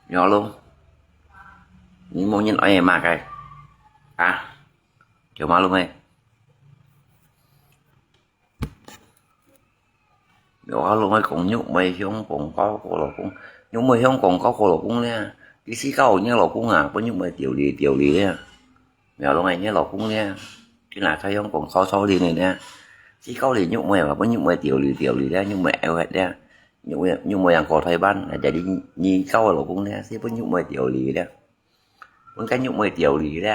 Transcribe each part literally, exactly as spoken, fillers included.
苗龍，你無人愛麼个？啊？九馬龍欸，苗龍欸講玉妹香港交過老公，玉妹香港交過老公咧，佢自家有人老公啊，分玉妹調離調離咧。苗龍欸，你老公咧，佢那在香港吵吵亂亂咧，自家連玉妹啊，分玉妹調離調離咧，玉妹愛咧，玉妹玉妹人過台灣，那jadi你交个老公咧，係分玉妹調離咧。 分該玉妹調離咧，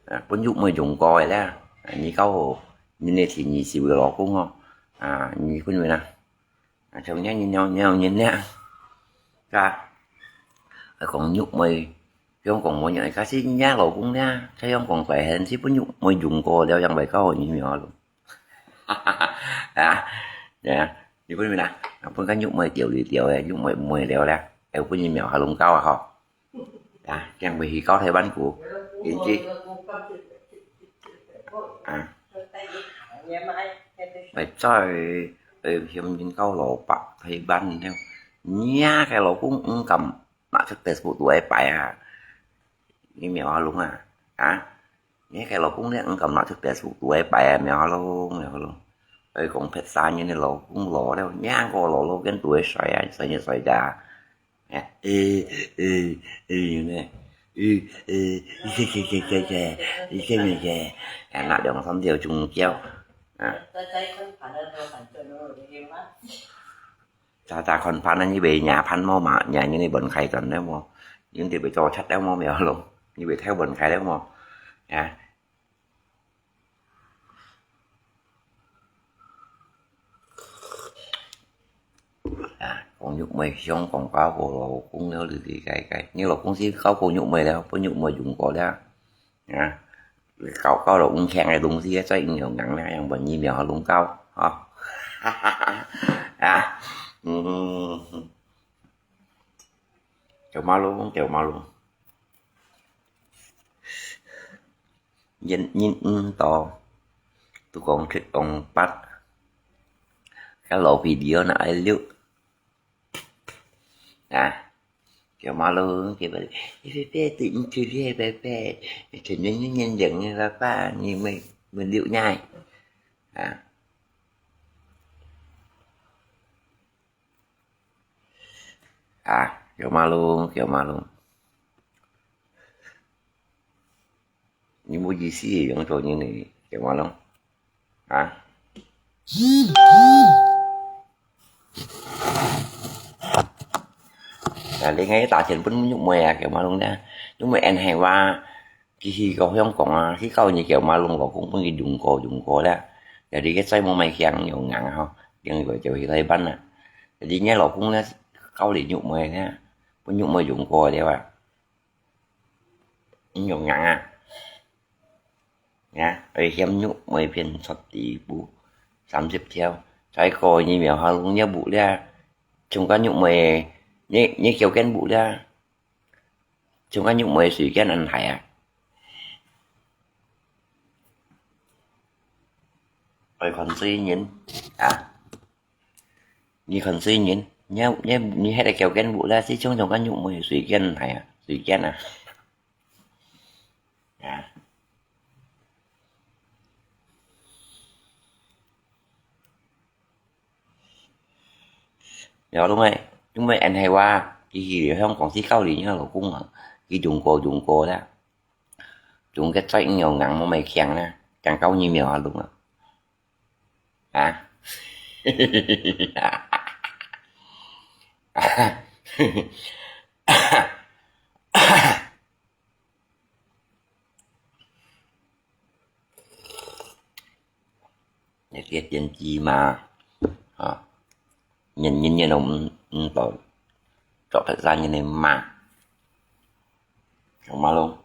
啊，分玉妹用過个咧，啊，你交好，你个第二十个老公哦，啊，你分佢啦，啊，像你你你你咧，啊，講玉妹，香港無人，假使你老公咧，在香港大漢，係分玉妹用過了，樣會交好你苗龍。啊，啊，你分佢啦，啊，分該玉妹調離調个，玉妹妹了咧，愛分你苗下龍交啊吼。 啊，驚會去交台灣股，因此，啊，會再，呃，嫌人交老伯台灣了。你啊，个老公毋敢拿出Facebook都愛擺啊，你苗下龍啊，啊，你个老公咧，毋敢拿出Facebook都愛擺啊，苗下龍，苗下龍。愛講別儕人个老公老了，你个老老跟都會衰啊，衰就衰家。 誒，誒，誒，誒，呢，誒，誒，一隻隻隻隻隻，一隻隻隻，誒，拿兩三條中鳥，啊。早早看盤啊，你會贏盤無嘛？贏你分開轉了無？你得會做七了無？苗龍，你會跳分開了無？啊。 啊，講玉妹香港交過老公了，你你該該，你老公係交過玉妹了，分玉妹用過了，啊，交交了五千个東西，再用用硬了，用分你苗下龍交，啊，啊，嗯，九馬龍，九馬龍。 人人毋多，都講七講八，个老video拿來錄。啊，九馬龍，九馬龍，你別別對你去咧，拜拜，你天天你年齡个拜拜，你沒沒錄呢？啊。 啊，九馬龍，九馬龍。你無意思用做人呢，九馬龍。啊？啊，你愛打電分玉妹啊，九馬龍呢？玉妹恁係話， 佢去過香港啊，去交你九馬龍老公分佢用過用過了。Jadi佢再無買香用硬吼，另外就去台灣啦。Jadi你老公呢，交你玉妹呢，分玉妹用過了啊。你用硬啊？呀，愛嫌玉妹變出地步，三十條，再過你苗下龍也無了，像个玉妹，你你叫緊無了。 像个玉妹隨間恁大啊？愛看衰人啊！你看衰人，你你你還得叫緊無啦，係像像个玉妹隨間恁大啊，隨間啊！啊！ 苗龍欸，因為恁係話，佢去香港係交你个老公啊，佢用過用過啦，用个再用硬無買強啦，正交你苗下龍啊。啊？你个電子嘛，啊，人人人都毋毋到，做別儕人个嘛，九馬龍，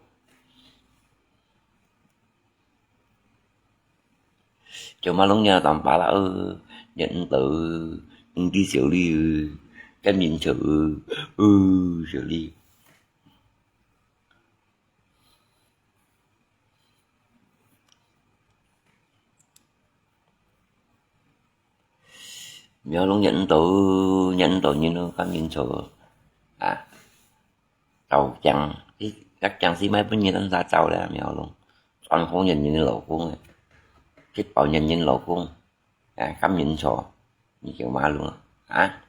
九馬龍你當巴拉，呃，人都毋知小李，呃，跟面笑，呃，呃，小李。 苗龍忍毋到，忍毋到，你都趕緊走啊！包驚，佢，佢驚死，莫分人單儕走了，苗龍。專門認人老公个，食飽認人老公，啊，敢認錯，你叫馬龍啊？啊？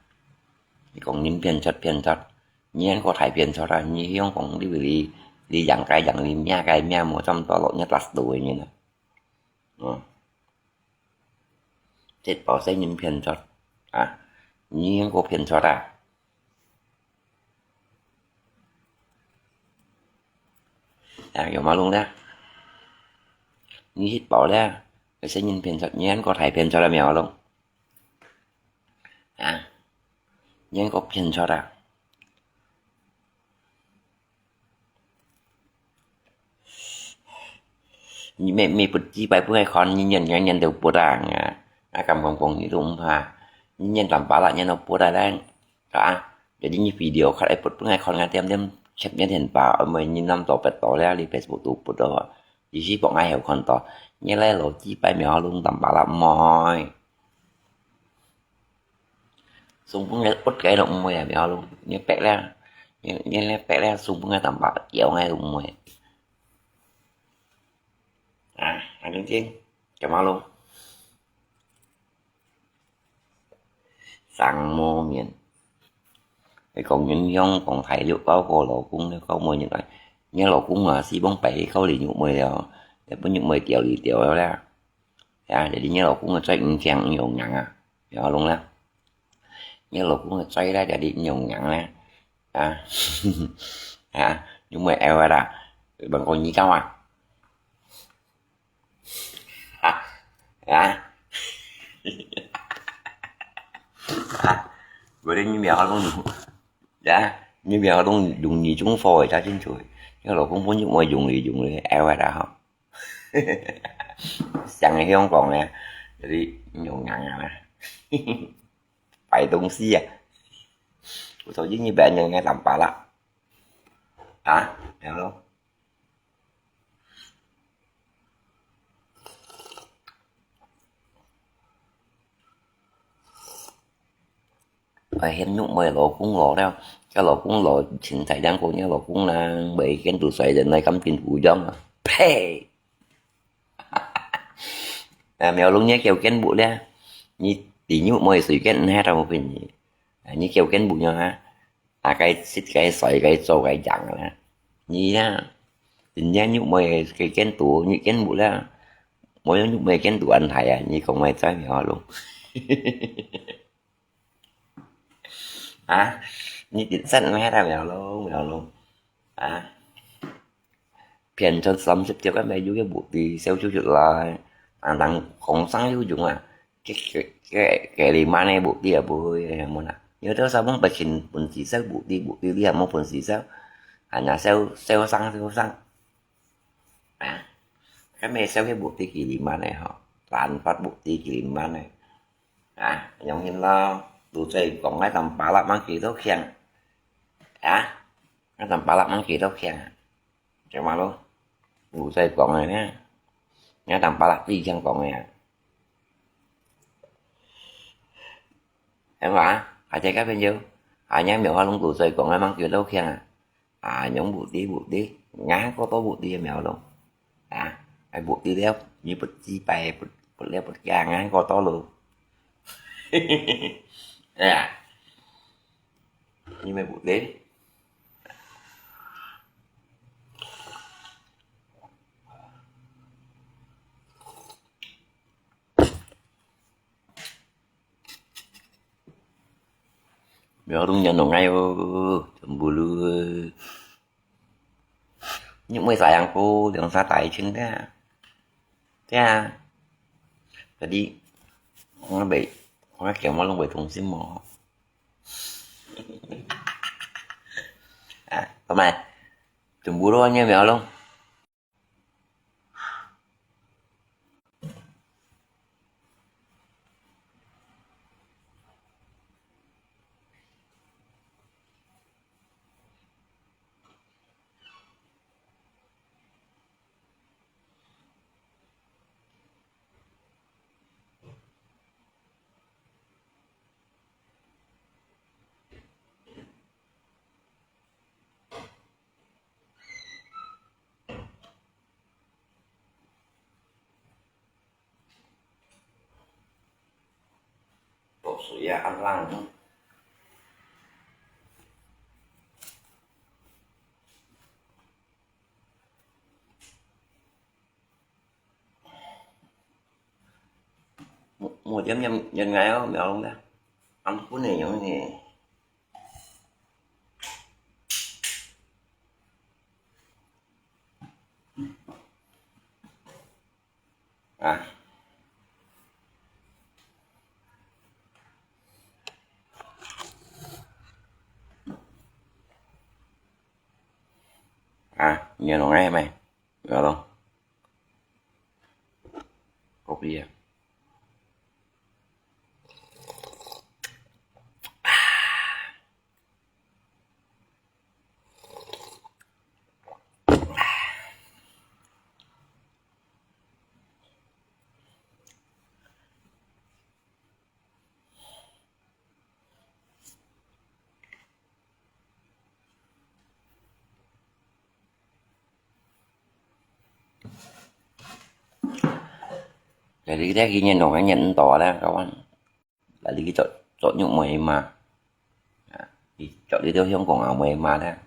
你講人騙出騙出，你還過大騙出啊？你想講你為你，你養雞養，你命雞命，無差毋多落你打死个人啊？嗯。 這包細人騙出啊！你還過騙出啊？啊，有馬龍了！你食飽了，細人騙出，你還過大騙出了苗龍？啊，你還過騙出啊？ 你每，每發幾擺分𠊎看，你認，認，認到發啊，啊，啊，敢講講你都毋怕，你認淡薄啦，認到發啊咧，啊，jadi你video開來發分𠊎看，𠊎點點check你電話，毋係你nampak到發到咧，你Facebook都發到啊，意思講𠊎有看到，你來落幾擺苗龍淡薄啦，毋會。 送分𠊎發个都毋會啊，苗龍，你發了，你，你發了，送分𠊎淡薄，叫𠊎都毋會。啊，啊，正經，叫馬龍。生無面。你講人樣講大陸包括老公，你講無人愛，你老公啊，死亡擺去搞你玉妹了，你分玉妹吊你吊了啦。 啊，jadi你老公个嘴毋驚，毋用硬啊，苗龍啦。你老公个嘴啦，jadi毋用硬啦。啊，啊，你莫愛話啦，問過你講啊。啊，啊，啊，我的你苗龍，啊，你苗龍容易中火个，真正，你老公本就莫容易容易，愛話啦吼。 像香港呢，jadi用硬啊啦。擺東西啊。我頭先一擺人家淡薄啦。啊，然後哎，嫌玉妹老公老了，該老公老，清彩兩個，你老公啦，袂見到衰人來，敢變烏樣啊？呸！啊，苗龍，你叫見不了，你比玉妹水見，你還當分你，啊，你叫見不了啊？啊，該食該睡該做該樣啦，你啦，人家玉妹該見到，你見不了，無用玉妹見到安排啊，你講麼个苗龍？ 啊，你直接咩啦，苗龍，苗龍，啊，騙出三十條个，乜有个目的，笑出出來，啊，人講生有用啊，這，這，這，這裡慢个目的啊，毋會，有無啦？有兜啥物不勤本事笑目的，目的你也無本事笑，啊，那笑，笑生，笑生。 啊，該乜笑个目的幾零萬个吼，爛發目的幾零萬个。啊，用心咯，都在講該當巴拉mang幾多強。啊，該當巴拉mang幾多強啊？知嘛咯？都在講个呢，該當巴拉最強講个啊。係嘛？啊，這個朋友，啊，你苗華龍都在講个mang幾多強啊？ 啊，用目的，目的，硬過多目的个苗龍。啊，哎，目的了，你不自白，不，不了不加，硬過多咯。哎呀，你乜目的？苗龍人弄哎喲，真不如。你莫sayang ku，兩儕大清的。對啊。Jadi，我袂，我驚我攏袂痛心哦。啊，做麼？真不如你苗龍。水啊，恁冷。無，無點點點解哦，苗龍的，俺不能用呢。啊。啊，你弄哎没？ Ngalo. Kopi ya. Jadi kita kini nong anyan ento ada kawan. Lagi kita cok nyuk mo ema. Cok di tu hiong kong amo ema ada.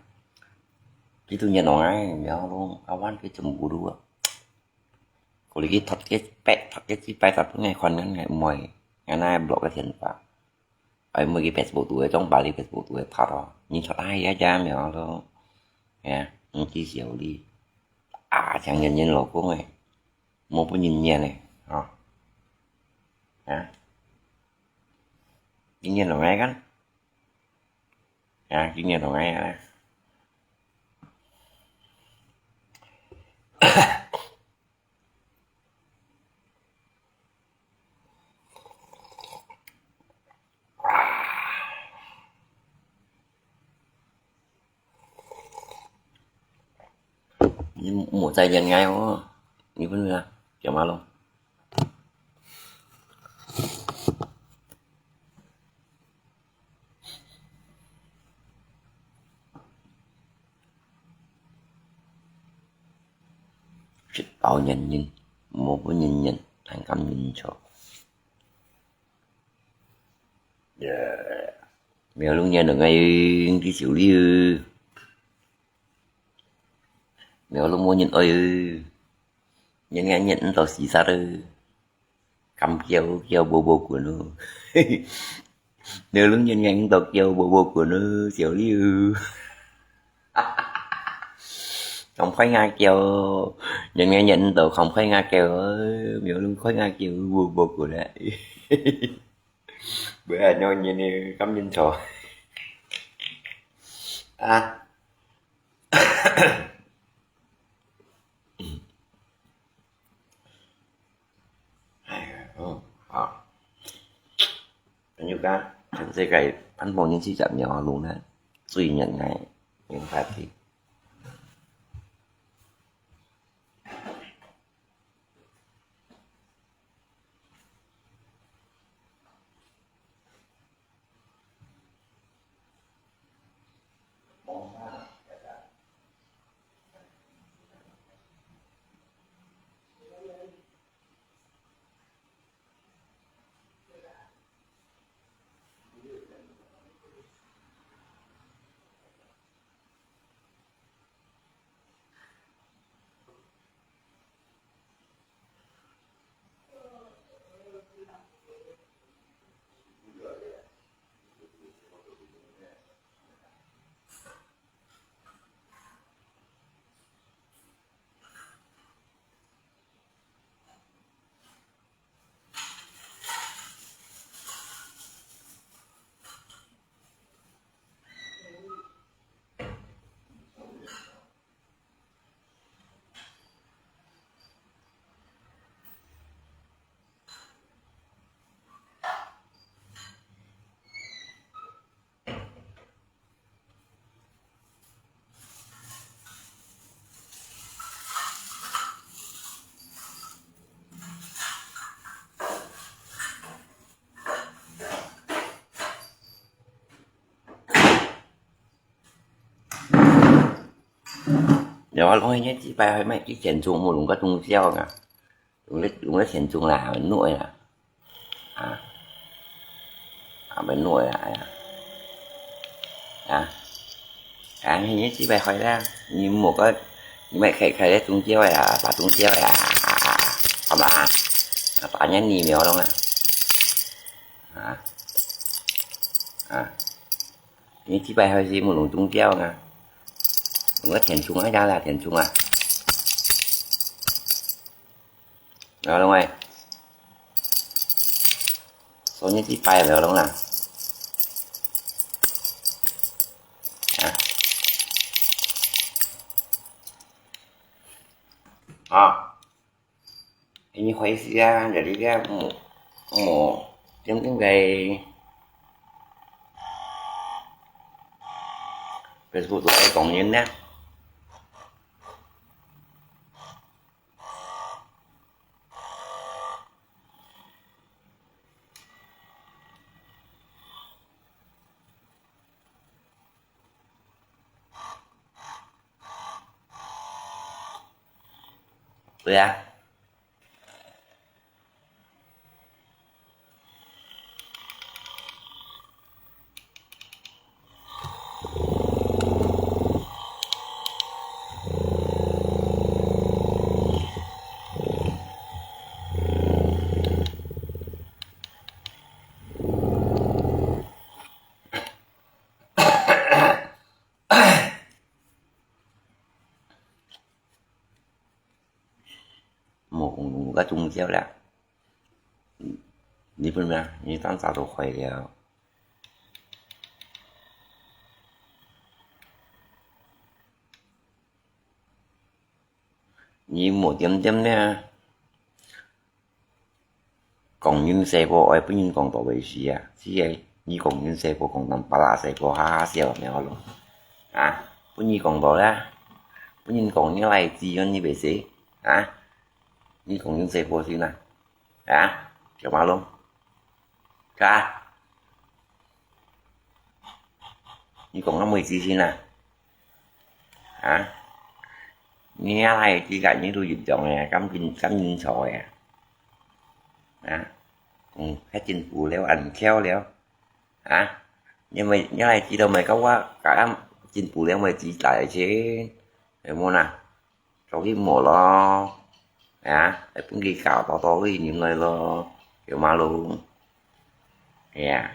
Kita nyan nong ai, ya lo kawan kita cemburu. Kalau lagi thot ke pek thot ke si pai thot ngai kon ngan ngai mo. Ngan ai blok ke thian pa. Ai, mui ki Facebook tu, trong Bali Facebook tu, thot ro. Nyi thot ai ya jam ya lo. Ya, nyi ki siau li. A, chang nyan nyan lo kong ai. Mo pu nyan nyan ai. Ha. Ya. Nyan nyan lo ngai kan? Ya, nyan nyan lo ngai ya. Ni mo cai lian ngai o. Ni pun ya, kiam alo. Sit pau nyan nyin, mo pu nyan nyan, thang kam nyin cho. Ya. Mèo lung nyan ngai ki siu li. Mèo lung mo nyan oi. Nyan ngai nyan tau si sa. Kam kiau kiau bo bo kun. Nếu lúc nhân ngành tộc kiều bộ bộ của nó xéo liu. Không phải ngã kiều. Nhân ngành nhận tộc không phải ngã kiều. Nếu lúc phải ngã kiều bộ bộ của lại. Bữa nay nó nhìn cắm nhìn trò. À. Ai, oh, oh. Anyu ka, kan se kai, pan pong yin si jap nyo lung na, zui nyan ngai, yung pati. Yo, long he nyen chi pai hoi mai chi chen chung mu lung ka tung siao nga. Lung le, lung le chen chung la, nuôi la. À. 啊，毋會來啊，哎呀。啊，啊，你這擺壞了，你莫个，你莫開，開个中焦啊，把中焦啊，好吧？啊，把人你苗弄啊。啊，啊，你這擺還係莫弄中焦啊。弄个填充啊，呀啦，填充啊。 苗龍哎，所以這擺苗龍啦。啊。啊。你開始啊，這裡个，嗯，嗯，點點个Facebook都愛講人呢。 對啊。 無講个中焦啦。你分咩？你當早都壞了。你無點點呢？ 講人細胞愛分人講到尾時啊，只係你講人細胞講到巴拉細胞哈哈笑，苗龍。啊，分你講到啦，分人講你來知，你袂死啊？你講人細胞先啊？啊，小馬龍，啊？你講到尾時先啊？ 啊？你阿來自家你都一樣个，敢認，敢認錯个啊？啊？嗯，還真無聊，恁巧了。啊？你咪，你來知道咪，甲我，甲俺真無聊咪知大先，係無啦？所以無咯。啊？來分佢搞到到位人來咯，有嗎咯？係啊。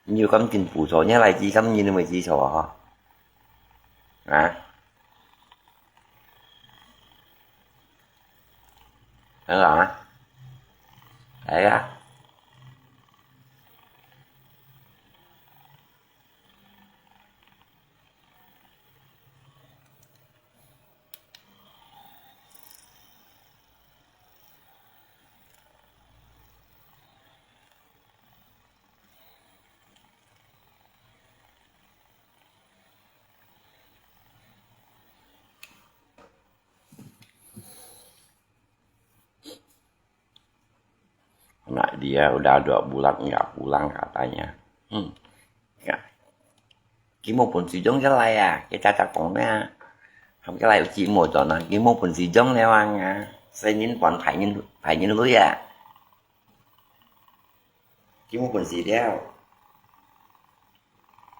你有感真無錯，你來知感你都未知錯啊？啊？很好啊，來啊。 Anak dia udah dua bulan enggak pulang katanya. Hmm. Ya. Kimu pun sijong jalai ya, kita tak kong ya. Ham jalai uci mo to na, kimu pun sijong lewang ya. Senin pon painin, painin lu ya. Kimu pun si liao.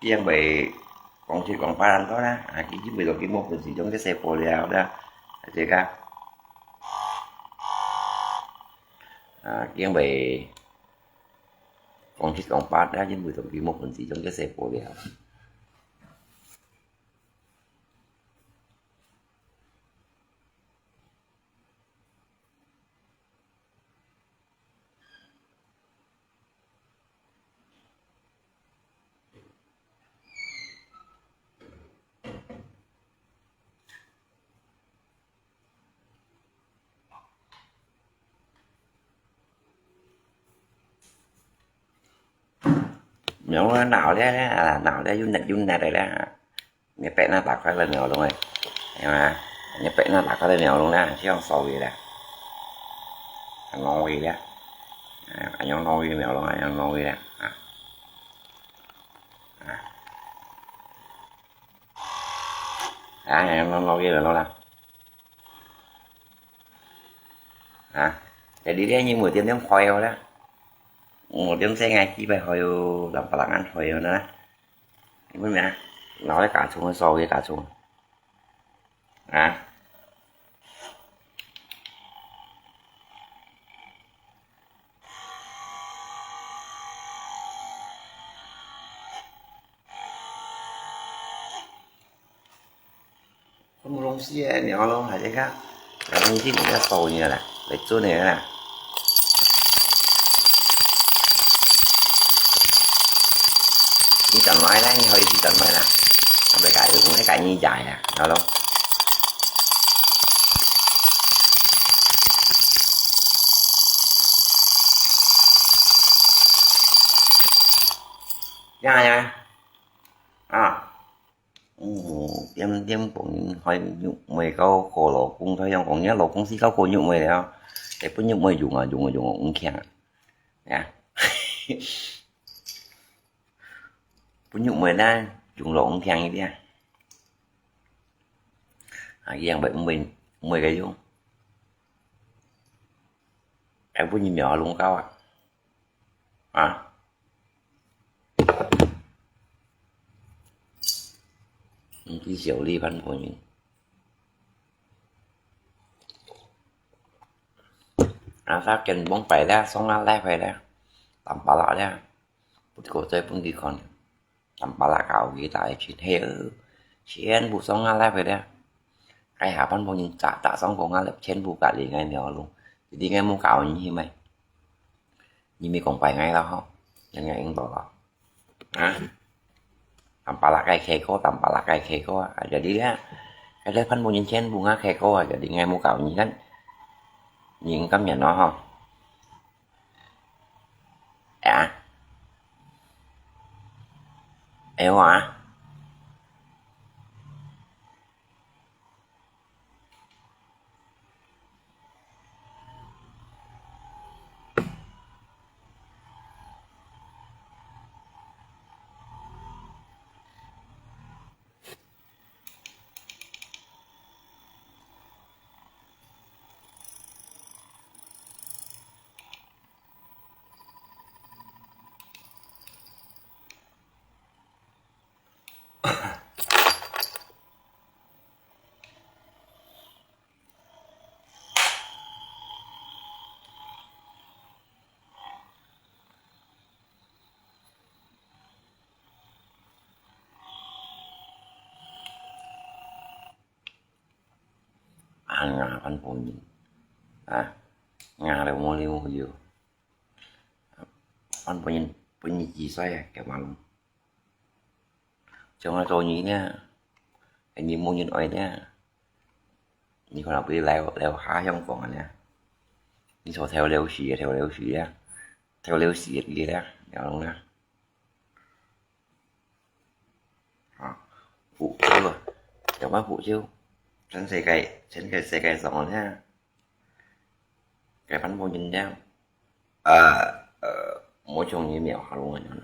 Kiang bai kong sit kong pat an to na, a, ki, ki bai to kimu pun si jong ke se po liao da. A, je ka. A, kiang bai kong sit kong pat da, ki bai to kimu pun si jong ke se po liao. Mèo nó nạo thế, nạo thế, yun nẹt, yun nẹt rồi đó. Nghe pek na tak kai le mèo luôn rồi. Em à, nghe pek na tak kai le mèo luôn nè, chứ không sao gì nè. Anh ngon gì đó. À, anh ngon ngon gì mèo luôn, anh ngon ngon gì nè. À. À. À, anh ngon ngon gì rồi luôn nè. À. Jadi dia ni musim dia kaya lah. Musim saya ngaji bah kaya, lampak langan kaya lah. Ibu mana? Lalu kacung, sawi kacung. Ha? Không có lông xì à, nếu lông hay thế khác. Cái lông xì cũng rất sâu như là, để chua này là. Đi tận máy đấy, đi hơi đi tận máy là. Không phải cái, cũng cái cái như dài à, nó lông. Dạ, dạ. À. Ồ, tiêm, tiêm cũng hơi nhục mày câu khổ lỗ cũng thôi, dòng cũng nhớ lỗ cũng xí câu khổ nhục mày đấy. Để bớt nhục mày dùng à, dùng à, dùng à, cũng khen à. Dạ. Bớt nhục mày đã, dùng lỗ cũng khen đi à. À, cái dòng bệnh mày, mày cái dùng. Cái bớt nhục mày lông cao à. À. Đi小丽番朋友。啊，他跟崩白了，送啊来回了，当巴拉了，不过再分佢看。当巴拉搞佢大一群，嘿，全部送啊来回了。哎呀，番朋友打，打上工啊，全部隔离，哎，苗路，一定，哎，没搞你去买。 你咪講拜𠊎啦吼，人家應到啦。啊？Tampalak cái khe ko, tampalak cái khe ko啊，jadi啊，cái番朋友全部啊khe ko啊，jadi𠊎無搞你看，你應該免咯吼。啊？哎我啊。 啊，𠊎番朋友，啊，𠊎了無了有，番朋友分你幾歲啊？佢話咯。 將來做你呢，你無人愛呢，你可能會留，留下香港啊呢。你坐頭了時啊，頭了時啊，頭了時啊，了呢。啊，護照啊，有麼護照？全世界，全個世界上啊呢，該番朋友呢，呃，呃，無像你苗下龍啊樣啊。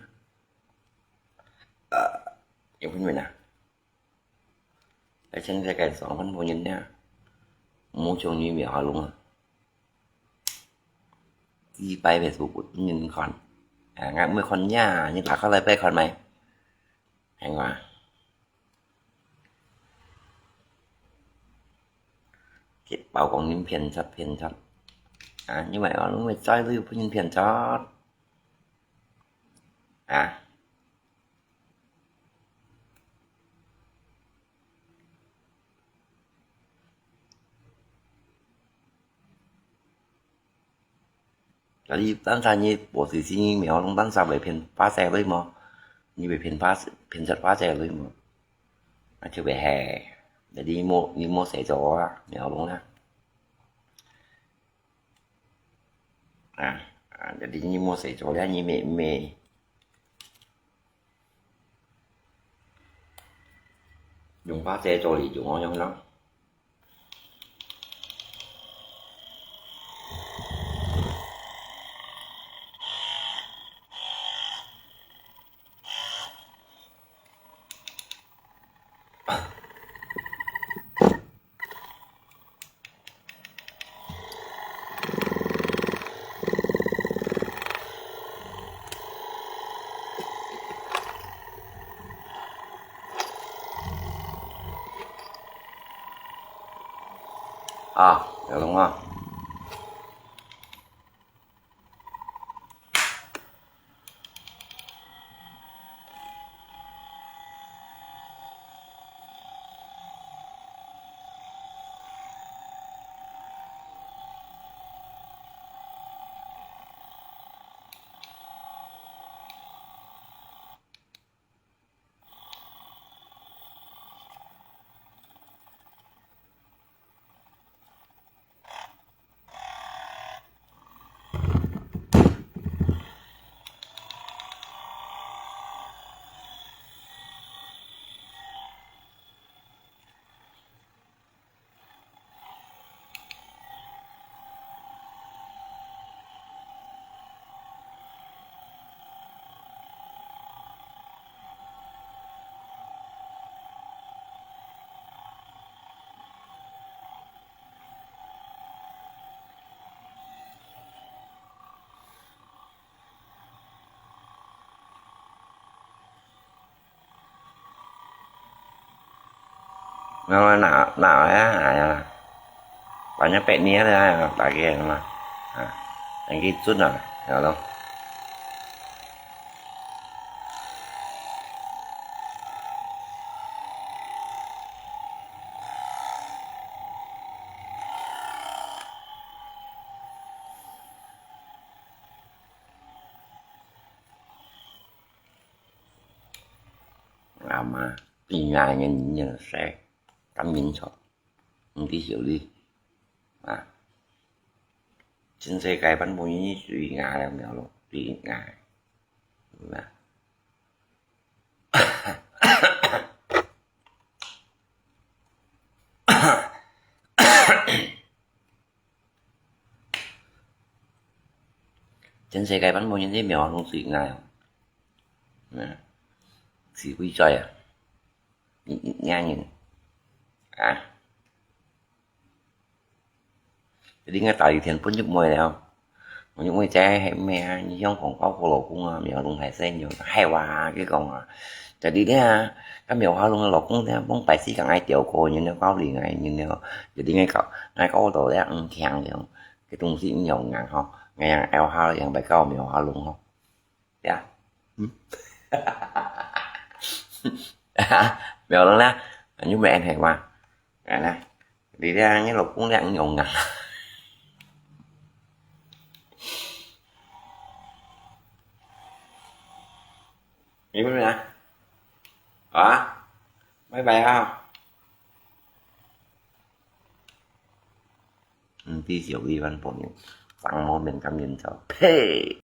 呃，有朋友呢？在現在个上班無人呢，無像你苗下龍啊。幾百Facebook分人看，啊，𠊎毋會看呀，你打開來背看咩？係嘛？佢包講人騙賊騙賊，啊，你咪話，你咪再都有分人騙賊，啊。 Jadi，單單你保持性命，苗龍單單會騙發財類無？你會騙發，騙出發財類無？那就會係。Jadi，你無，你無事做啊，苗龍啊。 啊，啊，jadi你無事做了，你咪，咪用把遮做利用哦，用咯。啊，有辰光。那那那呀，哎呀，反正白年的啊，大概嘛，啊，能给准了，晓得。阿媽，比𠊎个人生，感恩錯，毋知曉得，啊，真世界般無人追𠊎了，苗咯，追𠊎，啊。 真世界般無人知苗龍水𠊎哦。嗯，是鬼在啊，你你你人啊，你个大雨天分玉妹了。 我因為這係咩啊？你想講交個老公啊，苗龍係細人，係哇，佢講啊，就係咧啊，該苗華龍个老公咧，往擺時間愛調過，然後交理𠊎，然後就係𠊎交，𠊎交到咧，毋聽了，該東西毋用硬吼，𠊎用L華，用白交苗華龍吼，呀，嗯，苗龍啦，你毋係係哇，啊啦。 你咧，你老公咧，你用啊？你問啊？啊？拜拜啊！毋知小李灣朋友，上無面感應就，呸！